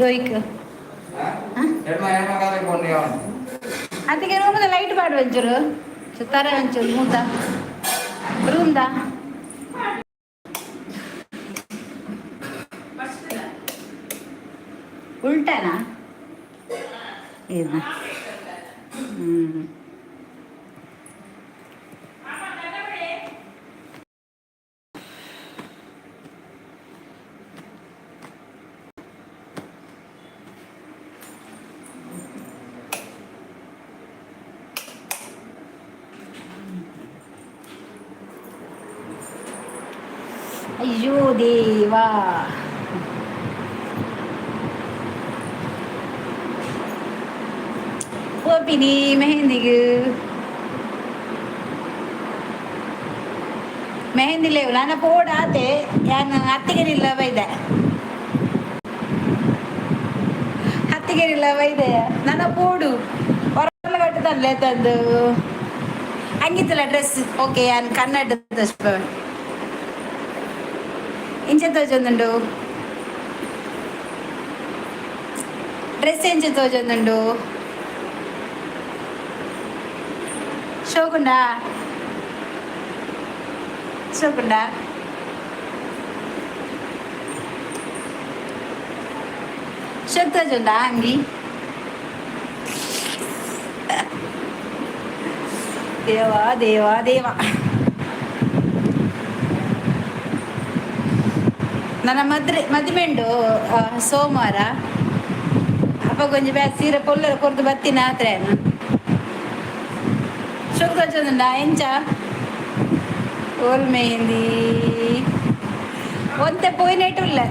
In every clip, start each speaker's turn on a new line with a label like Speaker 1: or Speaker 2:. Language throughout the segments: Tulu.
Speaker 1: ಯೋಯ್ಕ್. ಅದಕ್ಕೆ ರೂಮದ ಲೈಟ್ ಪಾಡು ಒಂಚೂರು ತರ ಒಂಚೂರು ಮೂತ ರೂಮ್ದ. ಉಲ್ಟಾನಾ ಇದು? ಹ್ಞೂ. ಅಯ್ಯೋ ದೇವಾ! ಪೋಪಿನಿ ಮೆಹಂದಿಗ್. ಮೆಹಂದಿ ಲೇವು ನನ್ನ ಪೋಡಾತೆ. ಯಾನ್ ಅತ್ತಿಗೆನಿಲ್ಲ ಬೈದೆ, ಅತ್ತಿಗೆನಿಲ್ಲ ಬೈದೆ. ನನ್ನ ಪೋಡು ಹೊರಲ್ಲ ಕಟ್ಟದಲ್ಲೇ ತಂದು ಹಂಗಿತ್ತಲ್ಲ ಡ್ರೆಸ್. ಓಕೆ, ಯಾನ್ ಕನ್ನಡ ಇಂಚ ತೋಜೊಂದುಂಡು. ಡ್ರೆಸ್ ಎಂಚ ತೋಜೊಂದುಂಡು? ಶೋಕುಂಡಾ? ಶೋಕುಂಡಾ? ಶೋಕ್ ತೋಜುಂಡಾ ಅಂಗಿ? ದೇವಾ ದೇವಾ ದೇವಾ! ನನ್ನ ಮದ್ರೆ ಮದಿಮೆ ಉಂಡು ಸೋಮವಾರ. ಅಪ್ಪ ಕೊಂಚ ಬ್ಯಾ ಸೀರೆ ಪೊಲ್ಲರ ಕೊರ್ದು ಬತ್ತಿನ ಆತ್ರೆ. ಶೋಕ್ ತೋಜೊಂದುಂಡಾ? ಎಂಚ ಓಲ್ ಮೆಹಂದಿ? ಒಂತೆ ಪೋಯಿನೆಟುಲ್ಲೆ,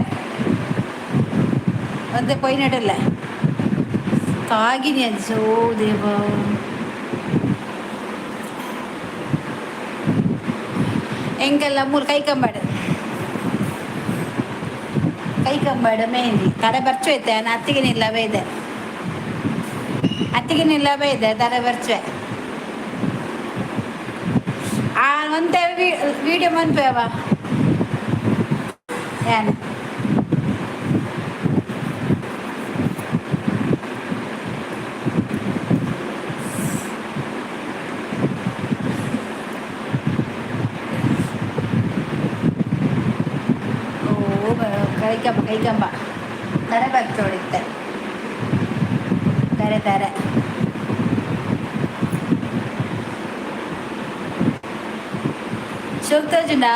Speaker 1: ಒಂತೆ ಪೋಯಿನೆಟುಲ್ಲೆ ತಾಗಿನಿ. ಅಜ್ಜೋ ದೇವ! ಎಂಕೆಲ್ಲ ಮೂರು ಕೈ ಕಂಬಾಡು, ಕೈ ಕಂಬಾಡು ಮೆಹಂದಿ. ತರೆ ಬರ್ಚು ಐತೆ. ನಾನು ಅತ್ತಿಗೆ ನಿಲ್ಲವೇ ಇದೆ, ಅತ್ತಿಗೆ ನಿಲ್ಲವೇ ಇದೆ. ತರೆ ಬರ್ಚುವೆ. ಆ ಒಂತೆ ವಿಡಿಯೋ ಮನ್ಪೇವ ಯಾನ್. ಓ, ಕೈಕಂಬ ಕೈಕಂಬ ತರೆ ಬರ್ತೋಡಿತ್ತೆ. ತರೆ ತರೆ ಶೋಕ್ ತೋಜುಂಡಾ?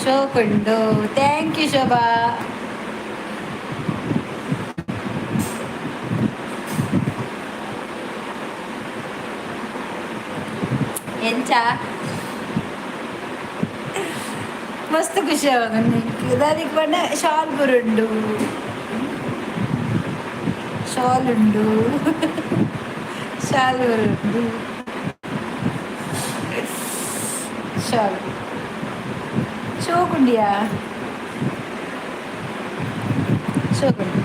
Speaker 1: ಶೋಕುಂಡು. Thank you Shobha. ಎಂಚ? ಮಸ್ತ್ ಖುಷಿ ಆವೊಂದು. ದಾದಿಕ್ ಪಂಡ ಶಾಲ್ ಪುರುಂಡು, ಶಾಲ್ ಉಂಡು, ಶಾಲ್ ಉಂಡು. ಶಾಲ್ ಶೋಕುಂಡಿಯಾ? ಶೋಕುಂಡು.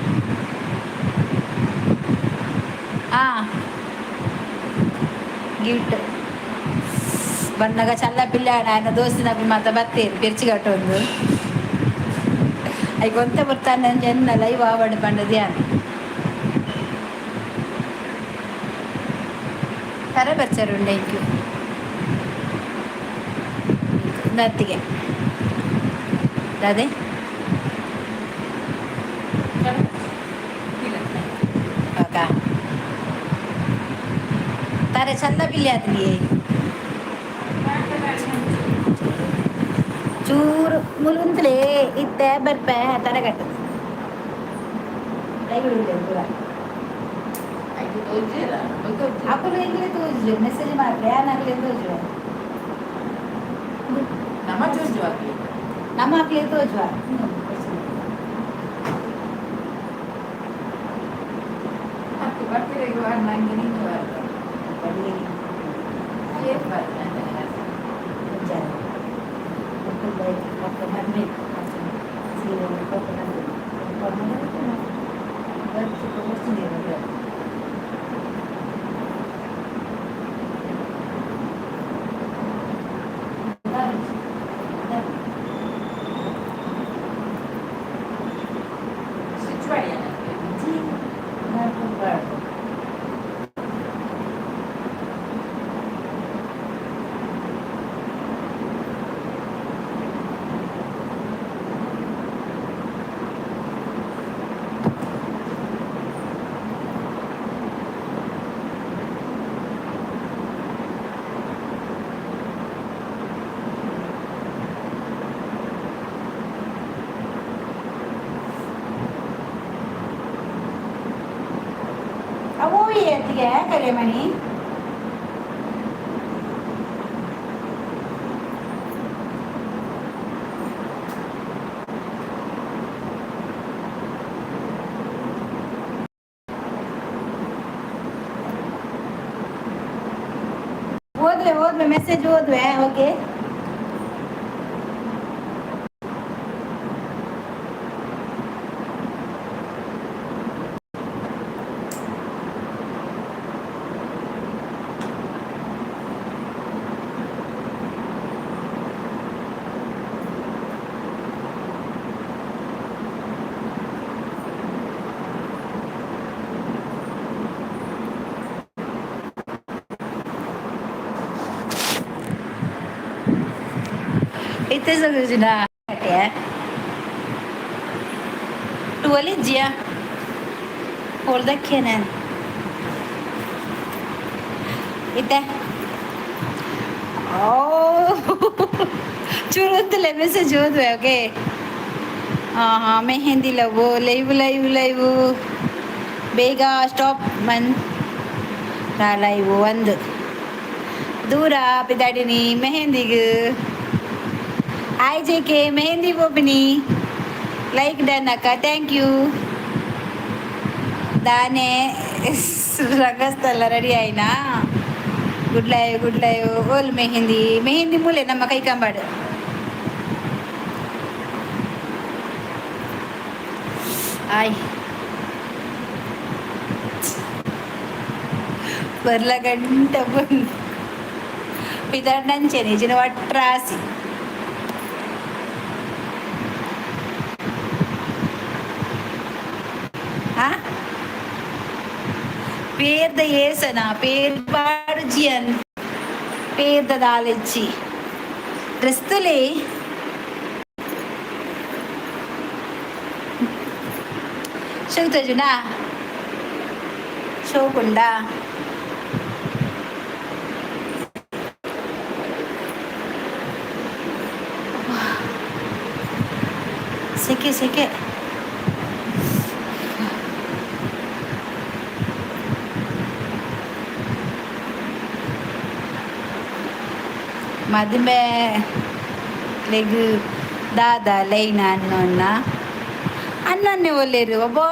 Speaker 1: ಆ ಗಿಫ್ಟ್ ಬನ್ನಗ ಚಲ್ಲ ಪಿಲ್ಯಾಣ ಆಯನ ದೋಸ್ತಿನಕುಲು ಮಾತ ಬತ್ತೇರು ಪೆರ್ಚಿ ಕಟ್ಟೊಂದು. ಐಕ್ ಒಂತೆ ಬರ್ತಾನೆ ಎನ್ನ ಲೈವ್ ಆವಡ್ ಪಂಡ ಧ್ಯಾನ. ತರೆ ಬರ್ಚಾರು ಉಂಡು. ಇಂಕ್ ದತ್ತಿಗೆ ದಾದೆ? ಓಕಾ, ತಾರೆ ಚಂದ ಪಿಲ್ಯ ಆತ್ಲಿ. ಚೂರು ಮುಲುಂತ್ಲೆ ಇತ್ತೆ ಬರ್ಪೆ. ತರೆ ಕಟ್ಟು ಪೂರ. ಅಕುಲು ಎಂಗ್ಲೇ ತೋಜುಜೆರ್. ಮೆಸೇಜ್ ಮಾಡ್ರೆ ಯಾನ್ ಅಕ್ಲೆ ತೋಜುವೆ.
Speaker 2: ನಮ್ಮ ತೋಜುವ.
Speaker 1: ನಮ್ಮ ಅಕ್ಲೆ ತೋಜುವ.
Speaker 2: ಹತ್ತು ಬರ್ತಿರಿಗೆ ನಂಗೆ ನೀನು ಏನ್ ಬರ್ತದೆ?
Speaker 1: ಅತ್ತಿಗೆ ಕರಿಯಮಣಿ. ಓದ್ವೆ ಓದ್ವೆ, ಮೆಸೇಜ್ ಓದ್ವೆ. ಓಕೆ. ಇತ್ತೆ ಸಗುಜಿನ ಟುವಲಿ ಜಿಯಾ ಹೋಲ್ದಕ್ಕೆ ನಾನು ಇತ್ತೆ. ಓ, ಚೂರು ಮೆಸೇಜ್ ಓದ್ವೆ. ಓಕೆ. ಹಾಂ ಹಾಂ mehndi love, live live live. ಬೇಗ ಸ್ಟಾಪ್ ಮನ್ ಲೈವ್. ಒಂದು ದೂರ ಪಿದಾಡಿನಿ ಮೆಹಂದಿಗೆ. ಹಾಯ್ ಜೆ ಕೆ, ಮೆಹಂದಿ ಪೋಪಿನಿ. ಲೈಕ್ ಡನ್ ಅಕ್ಕ, thank you. ದಾನೆ ರಂಗಸ್ಥಳ ರೆಡಿ ಆಯ್ನಾ? Good live, good live. ಓಲ್ ಮೆಹಂದಿ? ಮೆಹಂದಿ ಮೂಲೆ ನಮ್ಮ ಕೈಕಂಬಾಡು. ಆಯ್ ಬರ್ಲ ಗಂಟ ಬಂದು ಪಿದಾಡ್ನಂಚೆನೆ ಇಜಿನ ಒಟ್ರಾಸಿ. ಆ ಪೇರ್ದ ಏಸನ ಪೇರ್ ಪಾಡು ಜಿಯನ್ ಪೇರ್ದ ದಾಲೆಚ್ಚಿ ಡ್ರೆಸ್ತುಲೇ ಶೋಕ್ತಜುನಾ? ಶೋಕುಂಡ. ಸೆಕೆ ಸೆಕೆ. ಮದಿಮೆ ಲೆಗ್ ದಾದ ಲೈನ ಅನ್ನೋನ್ನ ಅನ್ನನ್ನೇ ಒಲ್ಲೇರು. ಅಬ್ಬಾ,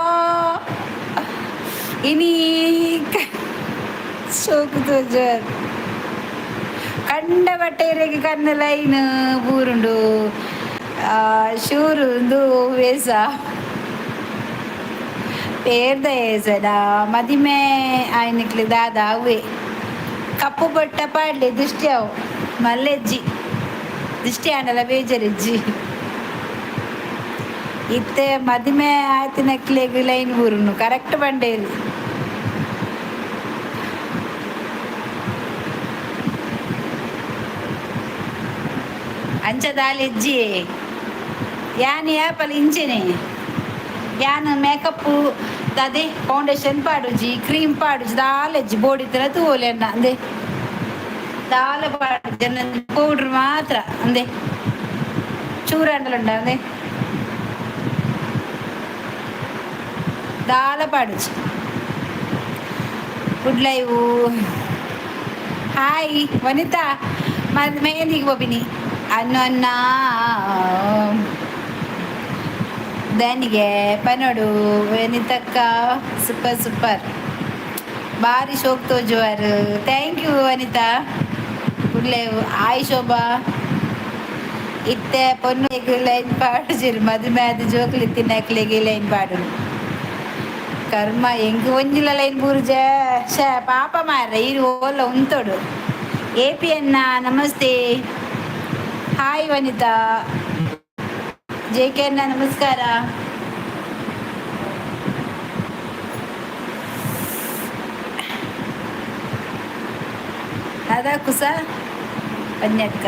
Speaker 1: ಇನಿ ಶೋಕು ತೋಜರ್. ಕಂಡ ಬಟ್ಟೆರೆಗ್ ಕಣ್ಣು ಲೈನ್ ಬೂರುಂಡು. ಶೂರು ಉಂದು ವೇಸ ಪೇರ್ದ ಏಸಡ ಮದಿಮೆ ಆಯ್ನಿಕ್ಲು ದಾದ ಅವೇ ಕಪ್ಪು ಬಟ್ಟ ಪಾಡ್ಲೆ. ದೃಷ್ಟಿ ಅವು ಮಲ್ಲೆಜ್ಜಿ, ದೃಷ್ಟಿ ಆಂಡಲ ಬೇಜಾರಿಜ್ಜಿ. ಇತ್ತೆ ಮದಿಮೆ ಆಯ್ತಿನಕ್ಲೆಗ್ ಲೈನ್ ಬೂರುನು ಕರೆಕ್ಟ್ ಬಂಡೇರು. ಅಂಚ ದಾಲೆಜ್ಜಿ. ಯಾನ್ ಯಾಪಲ ಇಂಚೆನೆ. ಯಾನ್ ಮೇಕಪ್ ದಾದೆ ಫೌಂಡೇಶನ್ ಪಾಡುಜಿ, ಕ್ರೀಮ್ ಪಾಡುಜಿ, ದಾಲೆಜ್ಜಿ. ಬೋಡಿತ್ತರ ತೂವೊಲಿ ಅನ್ನ ಅಂದೆ ದಾಲ ಪಾಡುಜಿ. ಪೌಡ್ರ್ ಮಾತ್ರ ಅಂದೆ. ಚೂರಾಂಡಲ ಉಂಡ ಅಂದೆ ದಾಲ ಪಾಡುಜಿ. Good live. Hi ವನಿತಾ, ಮೆಹಂದಿಗೆ ಪೋಪಿನಿ ಅನ್ನು ಅನ್ನ ದಾನಿಗೆ ಪನೋಡು. ವನಿತಕ್ಕ ಸೂಪರ್ ಸೂಪರ್, ಬಾರಿ ಶೋಕ್ ತೋಜುವಾರ್. Thank you Vanita. Good live. Hi Shobha. ಇತ್ತೆ ಪೊನ್ನು ಲೈನ್ ಪಾಡುಜಿರ್, ಮದುವೆ ಆದ ಜೋಕ್ಲಿ ತಿನ್ನಕ್ಲೆಗ್ ಲೈನ್ ಪಾಡು. ಕರ್ಮ, ಎಂಕ್ ಒಂಜಿಲ ಲೈನ್ ಬೂರ್ಜ. ಶ ಪಾಪ ಮಾರ್ರೆ, ಇರು ಓಲ ಉಂತೊಡು. ಎ ಪಿ ಅಣ್ಣ ನಮಸ್ತೆ. ಹಾಯ್ ವನಿತಾ. ಜೆ ಕೆ ಅಣ್ಣ ನಮಸ್ಕಾರ. ಅದ ಕುಸ ಪನ್ಯಕ್ಕ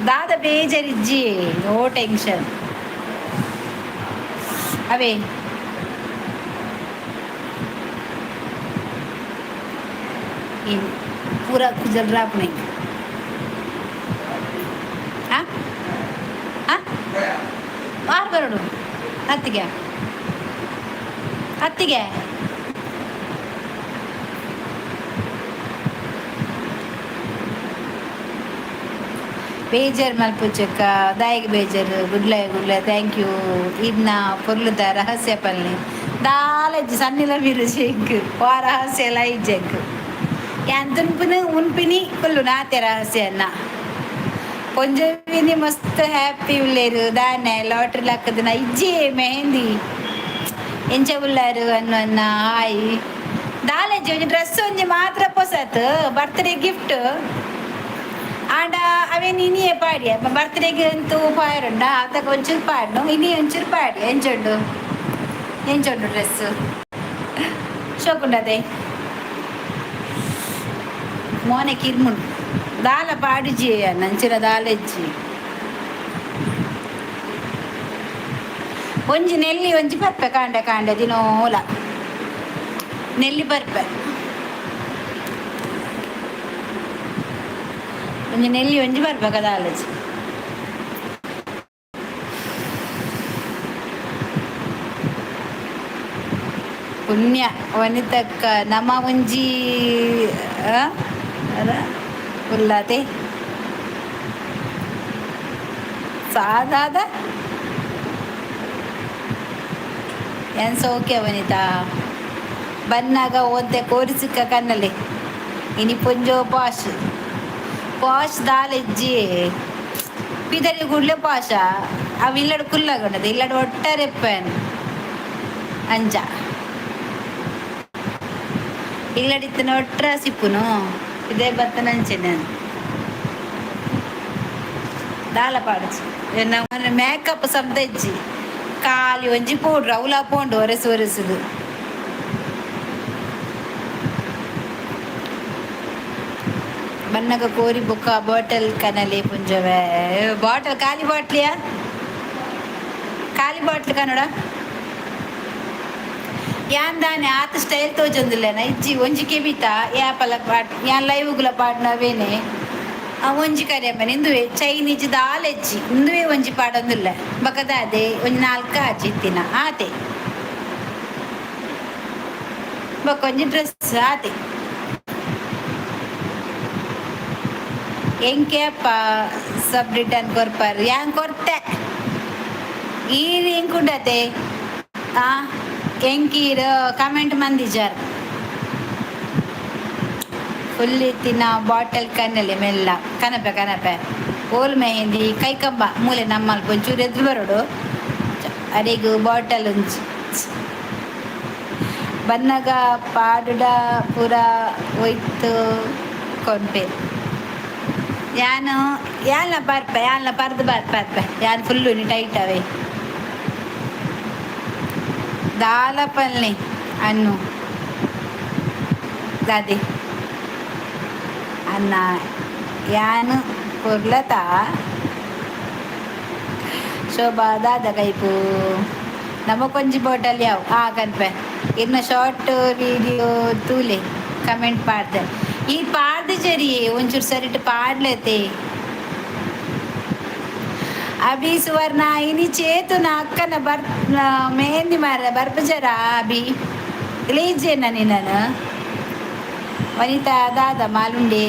Speaker 1: ದಾದ ಬೇಜಾರಿಜ್ಜಿ, ನೋ ಟೆನ್ಷನ್. ಅವೇ ಏನು ಪೂರ ಕುಜಲ್ ರಾಪುನ. ಆ ಆ ಆರು ಬರೋಡು. ಅತ್ತಿಗೆ ಅತ್ತಿಗೆ. ಬೇಜಾರ್ ಮಲ್ಪುಚಕ್ಕ. ದಾಯಿಗೆ ಬೇಜಾರು? Good live, good live, thank you. ಇನ್ನ ಪೊರ್ಲುದ ರಹಸ್ಯ ಪಲ್ಲೆ ದಾಲಜ್ಜಿ ಸನ್ನಿಲ ಮಿರು ವಾ ರಹಸ್ಯ ಎಲ್ಲ ಇಜ್ಜೆಂಕ್. ಯಾನ್ ತುನ್ಪಿನ ಉನ್ಪಿನಿ ಕುಲ್ಲು ನಾತೆ ರಹಸ್ಯನ್ನ. ಪೊಂಜೊವಿನಿ ಮಸ್ತ್ ಹ್ಯಾಪಿ ಉಲ್ಲೇರು. ದಾನೆ ಲಾಟ್ರಿ ಲಕ್ಕದನ ಇಜ್ಜಿ ಮೆಹಂದಿ. ಎಂಚ ಉಲ್ಲಾರು ಅನ್ನು ಅನ್ನ? ಹಾಯ್. ದಾಲೆಜ್ಜಿ, ಒಂಜಿ ಡ್ರೆಸ್ ಒಂಜಿ ಮಾತ್ರ ಪೊಸತ್ ಬರ್ತ್ಡೇ ಗಿಫ್ಟ್. ಆಂಡ ಅವೇನು ಇನಿಯೇ ಪಾಡಿಯ ಬರ್ತ್ಡೇಗೆ ಅಂತೂ ಪಾಯರುಂಡ ಆತಗ ಒಂಚೂರು ಪಾಡ್ನು, ಇನಿ ಒಂಚೂರು ಪಾಡಿ. ಎಂಚುಂಡು, ಎಂಚುಂಡು ಡ್ರೆಸ್? ಶೋಕುಂಡದೆ. ಮೋನೆ ಕಿರ್ಮುಂಡು. ದಾಲ ಪಾಡುಜಿ ನಂಚಿನ ದಾಲೆಜ್ಜಿ. ಒಂಜಿ ನೆಲ್ಲಿ ಒಂಜಿ ಬರ್ಪೆ ಕಾಂಡೆ ಕಾಂಡೆ ದಿನೋಲ ನೆಲ್ಲಿ ಬರ್ಪೆ. ಒಂಜಿ ನೆಲ್ಲಿ ಒಂಜಿ ಬರ್ಪೆ ದಾಲಜಿ. ಪುಣ್ಯ ವನಿತಕ್ಕ. ನಮ್ಮ ಒಂಜಿ ಉಲ್ಲಾತೆ ಸಾದಾದ ಏನ್ ಸೌಖ್ಯ ವನಿತಾ. ಬನ್ನಾಗ ಓದ್ದೆ ಕೋರಿ ಸಿಕ್ಕ ಕಣ್ಣಲ್ಲಿ. ಇನಿ ಪೊಂಜೋ ಪಾಶ್ ಪಾಶ್ ದಾಲೆಜ್ಜಿ. ಪಿದರಿ ಕೂಡ್ಲೆ ಪಾಶ ಅವು ಇಲ್ಲಡ್ ಕುಲ್ಲಗೊಂಡದು ಇಲ್ಲಡ್ ಒಟ್ಟಾರೆ ಎಪ್ಪನ್ ಅಂಚ ಇಲ್ಲಡಿತ್ತನ ಒಟ್ರ ಸಿಪ್ಪುನು ಇದೇ ಬತ್ತನ ಅಂಚೆನೆ. ದಾಲ ಪಾಡುಚಿ. ಮೇಕಪ್ ಶಬ್ದ ಇಜ್ಜಿ, ಖಾಲಿ ಒಂಜಿ ಪೌಡ್ರ್ ಅವುಲ ಪೋಂಡು ಒರೆಸು ಒರೆಸುದು. ಬನ್ನಗ ಕೋರಿ ಬೊಕ್ಕ ಬಾಟಲ್ ಕನಲೆ ಪುಂಜವೆ. ಬಾಟಲ್ ಖಾಲಿ ಬಾಟ್ಲಿಯಾ? ಖಾಲಿ ಬಾಟ್ಲ್ ಕನ್ನಡ ಯಾನ್ ದಾನೆ ಆತ ಸ್ಟೈಲ್ ತೋಜೊಂದಿಲ್ಲೇನ? ಇಜ್ಜಿ, ಒಂಜಿ ಕೆಬಿತ ಯಾಪಲ ಪಾಟ್ ಯಾನ್ ಲೈವ್ಗುಲ ಪಾಡ್ನವೇನೆ. ಆ ಒಂಜಿ ಕರಿಯಮ್ಮನೆ ಇಂದುವೆ ಚೈನೀಸ್ ದಾಲೆಜ್ಜಿ. ಇಂದುವೆ ಒಂಜಿ ಪಾಡೊಂದಿಲ್ಲ. ಬಕದಾದೆ ಒಂಜಿ ನಾಲ್ಕು ಆಚಿ ಇತ್ತಿನ ಆತೆ. ಬೊಕ್ಕ ಒಂಜಿ ಡ್ರೆಸ್ ಆತೆ. ಎಂಕೆಪ್ಪ ಸಬ್ ರಿಟರ್ನ್ ಕೊರ್ಪರ್? ಯಾನ್ ಕೊರ್ತೆ. ಈರ್ ಎಂಕುಂಡತೆ? ಆ ಎಂಕೀರ್ ಕಮೆಂಟ್ ಮಂದಿಜಾರ್. ಫುಲ್ ಇತ್ತಿನ ಬಾಟಲ್ ಕಣ್ಣಲ್ಲಿ ಮೆಲ್ಲ ಕನಪೆ ಕನಪೆ. ಓಲ್ ಮೆಹಂದಿ ಕೈಕಂಬ ಮೂಲೆ ನಮ್ಮಲ್ಪ ಒಂಚೂರು ಎದುರು ಬರೋಡು. ಅರೆಗು ಬಾಟಲ್ ಒಂಜಿ ಬನ್ನಗ ಪಾಡುಡ ಪೂರ ಒಯ್ತು ಕೊಂಪೆ. ಯಾನು ಯಾನ್ಲ ಬರ್ಪೆ, ಯಾನ್ಲ ಪರ್ದು ಬರ್ಪೆ. ಯಾನ್ ಫುಲ್ಲು ಟೈಟ್ ಅವೇ. ದಾಲ ಪಲ್ಲೆ ಅನ್ನು ದಾದಿ ಅನ್ನ ಯಾನು ಪೊರ್ಲತ. ಶೋಭಾ ದಾದ ಕೈಪು? ನಮಕೊಂಜಿ ಬಾಟಲ್ ಯಾವ ಆ ಕನ್ಪೆ. ಇನ್ನು ಶಾರ್ಟ್ ವಿಡಿಯೋ ತೂಲೆ, ಕಮೆಂಟ್ ಪಾಡ್ದೆ. ಈ ಪಾಡ್ದು ಜರಿ ಒಂಚೂರು ಸರಿಟ್ ಪಾಡ್ಲತೆ. ಅಭಿ ಸುವರ್ಣ, ಇನಿ ಚೇತುನ ಅಕ್ಕನ ಬರ್ ಮೆಹಂದಿ ಮಾರ ಬರ್ಪಜರ ಅಭಿ ಇಲೇಜೇನ ನಿನ್ನನು? ವನಿತಾ ದಾದ ಮಾಲುಂಡೆ?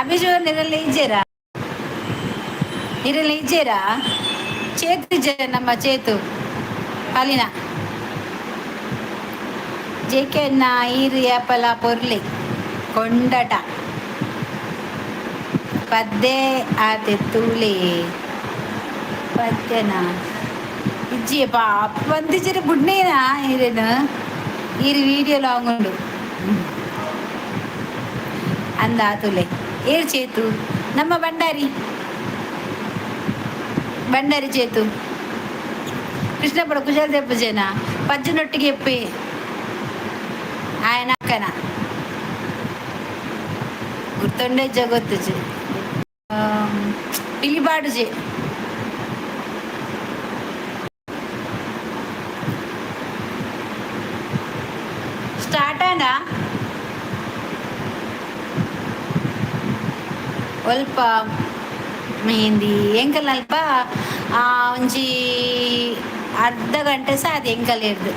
Speaker 1: ಅಭಿ ಸುವರ್ಣ ಇರಲ್ಲ ಇಜ್ಜೇರಾ? ಇರಲ್ಲ ಇಜ್ಜೇರಾ? ಚೇತು ಇಜ್ಜೇರ? ನಮ್ಮ ಚೇತು ಅಲಿನ ಜೆಕೆನ್ನ ಈರು ಯಾಪಲ ಪೊರ್ಲಿ ಕೊಂಡಟ ಪದ್ದೆ ಆತೆ ತೂಲೆ. ಪದ್ಯನ ಇಜ್ಜಿ ಪಾಪ ಬಂದಿಜ್ಜರ ಬುಡ್ನೇನಾ ಈರೇನು? ಈರು ವೀಡಿಯೋ ಲಾಂಗ್ ಉಂಡು ಅಂದ ಆತುಲೆ. ಏರ್ ಚೇತು? ನಮ್ಮ ಭಂಡಾರಿ, ಭಂಡಾರಿ ಚೇತು. ಕೃಷ್ಣಪುರ ಕುಶಾಲ ದೇಪಜೇನ ಪಜ್ಜನೊಟ್ಟಿಗೆ ಎಪ್ಪೆ ఆయన ಅಕ್ಕನ ಗುರ್ತೊಂಡೆ ಜಗತ್ತುಜಿ ಪಿಲಿಪಾಡುಜಿ. ಸ್ಟಾರ್ಟ್ ಆಂಡ ಒಲ್ಪ ಮೆಹಂದಿ ಎಂಕಲ್ ಅಲ್ಪ ಒಂಜಿ ಅರ್ಧ ಗಂಟೆ ಸಾದಿ ಎಂಕಲ್ ಹಿಡ್ದು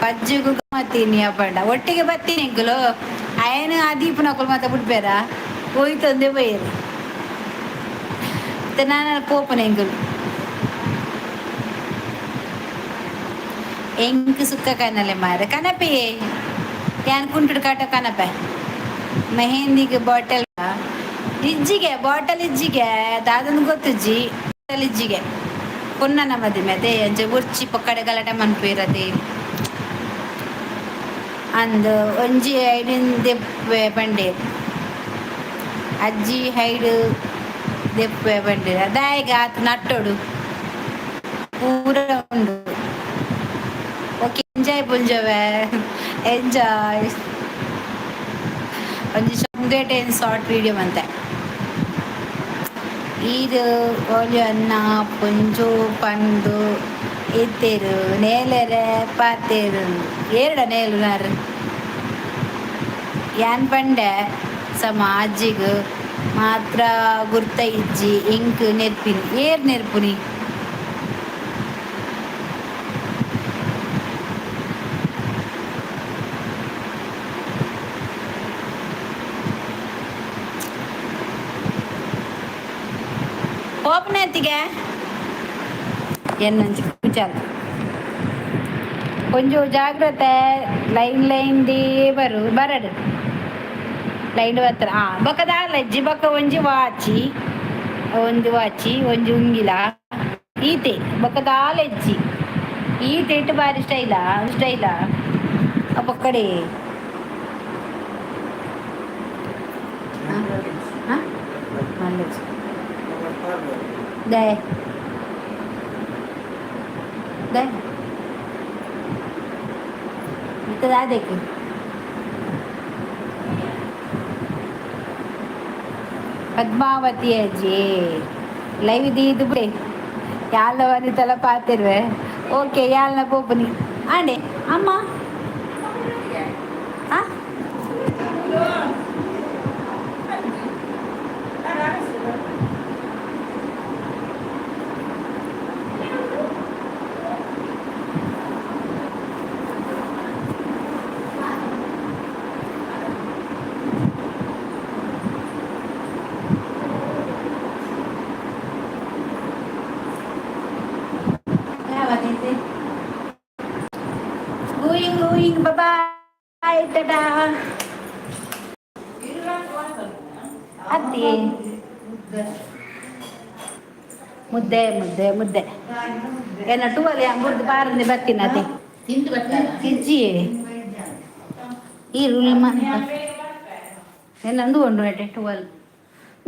Speaker 1: ಪಜ್ಜುಗು ಮತ್ತೀನಿ ಅಪ್ಪಂಡ ಒಟ್ಟಿಗೆ ಬತ್ತೀನಿ ಎಂಕುಲು. ಅಯನ ಆ ದೀಪನಕುಲು ಮಾತ ಬುಡ್ಬೇರ ಹೋಯ್ತಂದೆ ಪೋಯೆರ್. ಇತ್ತೆ ನಾನ ಪೋಪುನ ಎಂಕುಲು ಎಂಕ್ ಸುಕ್ಕ ಕನಲೆ ಮಾರೆ ಕನಪೆಯೇ ಯಾನ್ ಕುಂಟುಡು ಕಾಟ ಕನಪೆ. ಮೆಹಂದಿಗೆ ಬಾಟಲ್ ಇಜ್ಜಿಗೆ, ಬಾಟಲ್ ಇಜ್ಜಿಗೆ, ದಾದನ್ ಗೊತ್ತುಜ್ಜಿ. ಬಾಟಲ್ ಇಜ್ಜಿಗೆ ಪೊನ್ನನ ಮದಿಮೆ ಅದೇ ಅಂಚ ಬೊರ್ಚಿ ಪೊಕ್ಕಡೆ ಗಲಾಟೆ ಮನ್ಪುವೆರ್. ಅಂದ್ ಒಂಜಿ ಐಡಿನ್ ದೆಪ್ಪುವೆ ಪಂಡೆರ್, ಅಜ್ಜಿ ಹೈಡ್ ದೆಪ್ಪುವೆ ಪಂಡೆರ್. ದಾಯೆಗ್ ಆತ್ ನಟ್ಟೊಡು? ಪೂರ ಉಂಡು. ಓಕೆ, ಎಂಜಾಯ್ ಪುಂಜವೆ, ಎಂಜಾಯ್. ಒಂಜಿ ಉಂದೆಟೆ ಶಾರ್ಟ್ ವಿಡಿಯೋ ಮಂತೆ. ಈರ್ ಓಲಿ ಅನ್ನ ಪೊಂಜು ಪಂದು ಇತ್ತೆರ್ ನೇಲೆರೆ ಪಾತೆರ್ ಏರ್ಡ ನೇಲುನಾರ್ ಯಾನ್ ಪಂಡೆ ಸಮ ಅಜ್ಜಿಗ್ ಮಾತ್ರ ಗುರ್ತ ಇಜ್ಜಿ. ಎಂಕ್ ನೆರ್ಪಿನಿ ಏರ್ ನೆರ್ಪುನಿ? ಪೋಪುನತ್ತಿಗೆ ಎನ್ನೊಂಜಿ ಕುಚಾಲ್ ಕೊಂಚ ಜಾಗ್ರತೆ. ಲೈನ್ ಲೈನ್ ದಿ ಬರು ಬರಡು ಲೈನ್ ಬತ್ತರ. ಆ ಬೊಕ ದಾಲ ಇಜ್ಜಿ. ಬೊಕ ಒಂಜಿ ವಾಚಿ, ಒಂದು ವಾಚಿ, ಒಂಜಿ ಉಂಗಿಲ, ಈತೆ. ಬೊಕ ದಾಲ ಇಜ್ಜಿ. ಈತೆ ಇಟ್ಟು ಬಾರಿ ಸ್ಟೈಲಾ ಸ್ಟೈಲಾ ಬೊಕ್ಕಡೆ. ಹಾಂ, ದಾಯೆ ದಾಯೆ ಇತ್ತೆ ದಾದೆಕ್? ಪದ್ಮಾವತಿ ಅಜ್ಜಿ ಲೈವ್ ದೀದು ಬಿಡೆ. ಯಾಲ್ನ ವನಿತಲ ಪಾತಿರ್ವೆ. ಓಕೆ, ಯಾಲ್ನ ಪೋಪುನಿ ಆಂಡೆ ಅಮ್ಮ. ಆ going going, bye, tata. ಅತ್ತಿ ಮುದ್ದೆ ಮುದ್ದೆ ಮುದ್ದೆ ಏನ ಟುವಲ್ ಅಂಬುರ್ದು ಬಾರಂದೆ ಬರ್ತೀನಿ ಅದೇ.
Speaker 2: ತಿಂದು ಬರ್ತಾರ.
Speaker 1: ಇಜ್ಜಿ ಈ ರೂಲ್ ಮಾತ ಏನಂದು ಉಂಡು ಎಟೆ ಟುವಲ್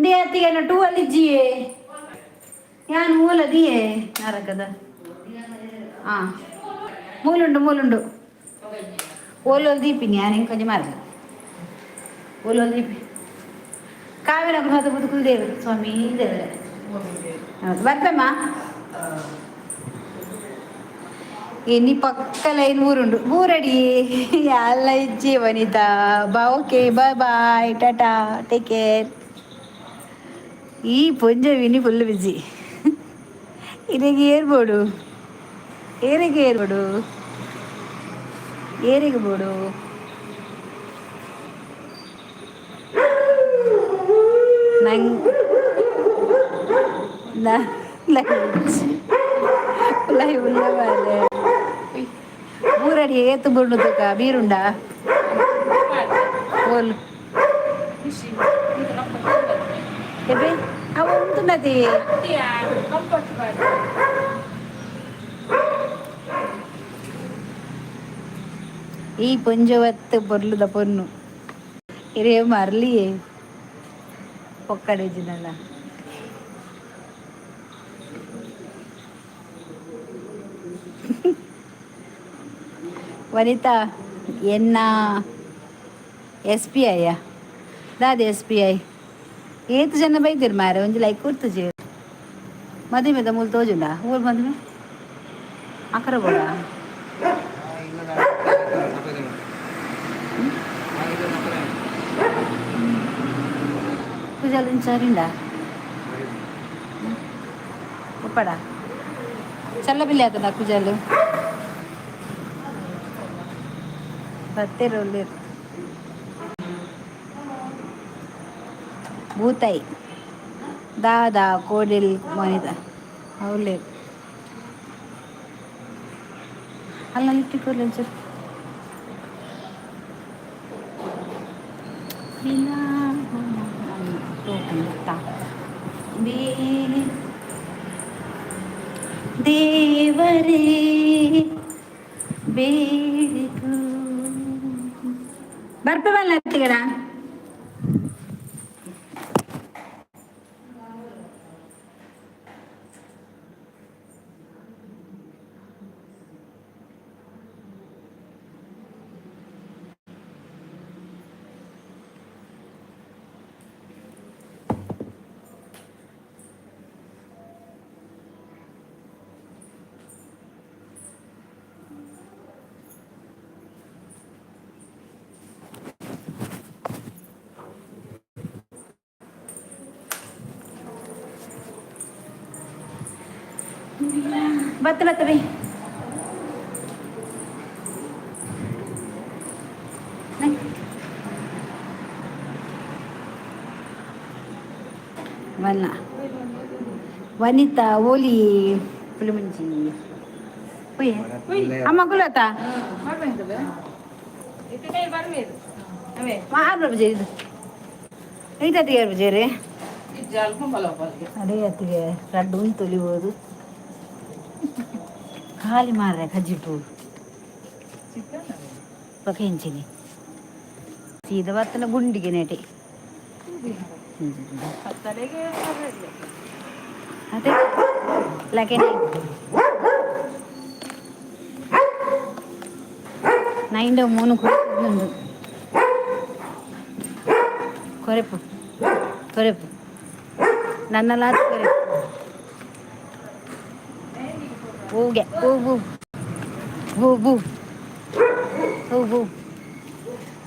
Speaker 1: they ಅತ್ತಿಗೆ ಟುವಲ್ ಇಜ್ಜಿಯೇ ಯಾನ್ ಮೂಲ ದಿಯೇ ನರಕದ. ಆ ಮೂಲುಂಡು ಮೂಲುಂಡು. ಓಲೋಲ್ ದೀಪಿನಿ ಯಾನ್ ಇಂಕೊಂಜಿ ಮಾರ್ಗ ಓಲೋಲ್ ದೀಪಿ ಕಾವಿನ ಗೃಹದ ಬದುಕುಲ್ ದೇವರು ಸ್ವಾಮಿ ದೇವರೇ. ಹೌದು, ಬರ್ಪೆಮ್ಮ. ಎನ್ನಿ ಪಕ್ಕ ಲೈನ್ ಊರುಂಡು ಊರಡಿ ಎಲ್ಲ ಇಜ್ಜಿ. ವನಿತಾ ಬಾ. Okay, bye bye, tata, take care. ಈ ಪೊಂಜವಿನಿ ಫುಲ್ ಬಿಜಿ. ಇರೆಗೆ ಏರ್ಬೋಡು, ಏರಿಗೆ ಏರ್ಬೋಡು, ಏರಿಗೆ ಬೋಡು. ನಂಗೆ ಲೈವ್ ಉಲ್ಲ ಮಾರ್ರೆ. ಊರಡಿ ಏತು ಬುಂಡು ತುಕ ಬೀರುಂಡ ಓಲ್ ಎಬೆ ಅವ ಉಂಟುನತಿ. ಈ ಪೊಂಜವತ್ತು ಪೊರ್ಲುದ ಪೊನ್ನು ಇರೇ ಮರ್ಲಿಯೇ ಪೊಕ್ಕಡೆಜಿನಲ್ಲ. ವನಿತಾ ಎನ್ನ ಎಸ್ ಪಿ ಐಯ ದಾದ ಎಸ್ ಪಿ I ಏತ್ ಜನ ಬೈದಿರ್ ಮಾರೆ. ಒಂಜಿ ಲೈಕ್ ಕೊಡ್ತುಜಿ. ಮದಿಮೆದ ಮೂಲು ತೋಜುಂಡ ಊರು ಮದಿಮೆ ಆಕರ ಬೋಡ. ಪೂಜಾಲ್ ಇಂಚಾರಿಂಡ ಉಪ್ಪಡ ಚಲ್ಲ ಬಿಲ್ಲಿ ಆತದ ಕುಜಾಲು ಬತ್ತೆರ್ ಉಲ್ಲೆರ್. ಬೂತಾಯಿ ದಾದಾ ಕೋಡಿಲ್ ಮನಿದ ಅವಲೇ ಅಲ್ಲ ಇಟ್ಟಿಕೊರ್ಲೆ ಒಂಚೂರು. ದೇವರೇ ಬೇಡಿಕೋ. ಬರ್ಪೆ ಬಲ್ಲ ಅತ್ತಿಗಡ. ಬತ್ತ ಬತ್ತ ಬೈ. ವನ್ನ ವನಿತಾ ಓಲಿ ಪುಲಿಮುಂಜಿ. ಅಮ್ಮ ಕುಲತಾ. ಮಾರು ಇದು ಐತತ್ತಿಗೆ ಬಜೇರಿ. ಅದೇ ಅತ್ತಿಗೆ ರಡ್ಡು ಉಂಟು ತೊಲಿಬೋದು ಖಾಲಿ ಮಾರ್ರೆ ಕಜ್ಜಿಟ್ಟು ಬೊಕ ಎಂಚಿನಿ ಸೀದಾ ಬತ್ತನ ಗುಂಡಿಗೆ ನೆಟೆ. ಅದೇ ಲಕೆ ನೈಂಡ ಮೂನು ಉಂಡು. ಕೊರೆಪು ಕೊರೆಪು ನನ್ನಲಾತ್ ಕೊರೆಪು. ಹೂಗೆ ಹೂವು ಹೂವು ಹೂವು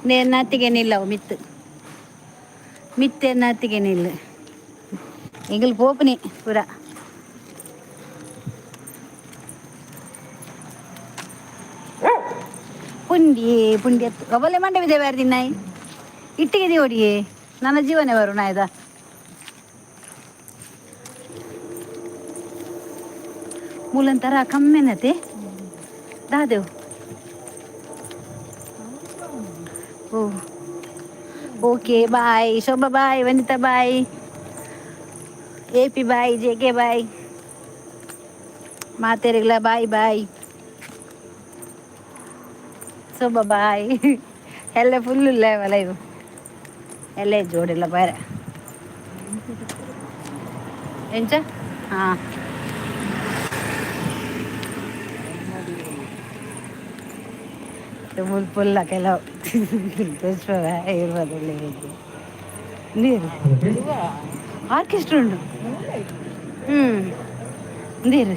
Speaker 1: ನೇನಾತಿಗೆ ನಿಲ್ಲವು ಮಿತ್ತು ಮಿತ್ತೆ ನಾತಿಗೆ ನಿಲ್ಲು. ಎಂಗಲ್ ಪೋಪುನಿ ಪೂರ. ಪುಂಡಿ ಪುಂಡಿ ಅತ್ತು ಒಬ್ಬಲೆ ಮಂಡೆ ಬಿದ್ದೆ ಬಾರ್ದಿ ನಾಯಿ ಇಟ್ಟಿಗೆ ಓಡಿಯೇ ನನ್ನ ಜೀವನ ಬರು ನಾಯ್ದ. ಮೂಲಂತರ ಕಮ್ಮೆನತೆ ದಾದೇವು. ಓ okay, bye Shobha, bye Vanitha, bye A P, bye J K, bye ಮಾತೆರಿಗ್ಲ bye bye Shobha bye. ಎಲ್ಲ ಫುಲ್ ಇಲ್ಲ ಲೈವ್ ಎಲ್ಲ ಜೋಡಿಲ್ಲ ಬಾರೆ ಎಂಚ. ಹಾಂ, ಫುಲ್ ಕೆಲವು ನೀರು ಆರ್ಕೆಸ್ಟ್ರಾ ಉಂಡು. ಹ್ಞೂ, ನೀರು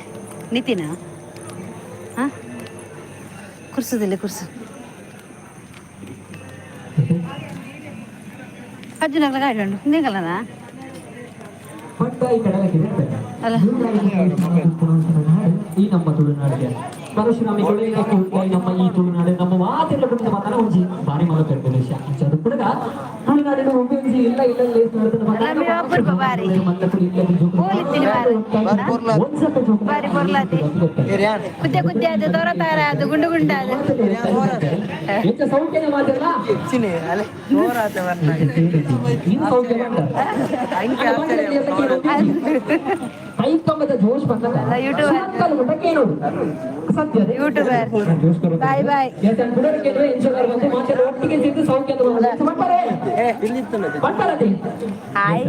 Speaker 1: ನಿತಿನ. ಹಾಂ, ಕುರ್ಸುದಿಲ್ಲ ಕುರ್ಸು ಅಜ್ಜನಗ್ಲ ಗಾಡಿ ಉಂಡು ನೀಗಲ್ಲನಾ.
Speaker 3: ಪಟ್ಟಾಯಿ ಕಡಲಕ್ಕೆ ಬಿಡ್ತಾರೆ.
Speaker 1: ಅಲ್ಲ.
Speaker 3: ಈ ನಮ್ಮ ತುಳುನಾಡಿಗೆ ಪರಶುರಾಮಿ ಕೊಳೆಯ ನಮ್ಮ ಈ ತುಳುನಾಡು ನಮ್ಮ ಮಾತೆಲ್ಲ ಕುಟುಂಬ ಮಾತಾನ ಒಂಜಿ ಬಾರಿ ಮಗ ಕರ್ಕೊಂಡು ವಿಷಯ ಅದು ಕೂಡ ತುಳುನಾಡಿನ ಒಮ್ಮೆ ಒಂಜಿ ಇಲ್ಲ ಇಲ್ಲ ಲೇಸ್
Speaker 1: ಅಲ್ಲ, ಅಪರೂಪ ಬಾರಿ. ಪೋಲಿತ್ತಿನ ಬಾರಿ. ಬಾರಿ ಪೊರ್ಲಾತಿ. ಕುದ್ದೆ ಕುದ್ದೆ ಅದು ತೊರತಾರ ಅದು ಗುಂಡು ಗುಂಡಾದ.
Speaker 3: ಎಂಚ ಸೌಖ್ಯದ ಮಾತೆಲ್ಲ. ನೀನು ಸೌಖ್ಯ ಕೈ ಜೋಶ್ ಬಂದಾಗ
Speaker 1: ಅಲ್ಲ, YouTuber.
Speaker 3: ಸತ್ಯ.
Speaker 1: ಯೂಟ್ಯೂಬರ್. Bye bye.
Speaker 3: ಒಟ್ಟಿಗೆ ಸೇರಿದ್ದು ಸೌಖ್ಯ
Speaker 1: ಹಾಯ್.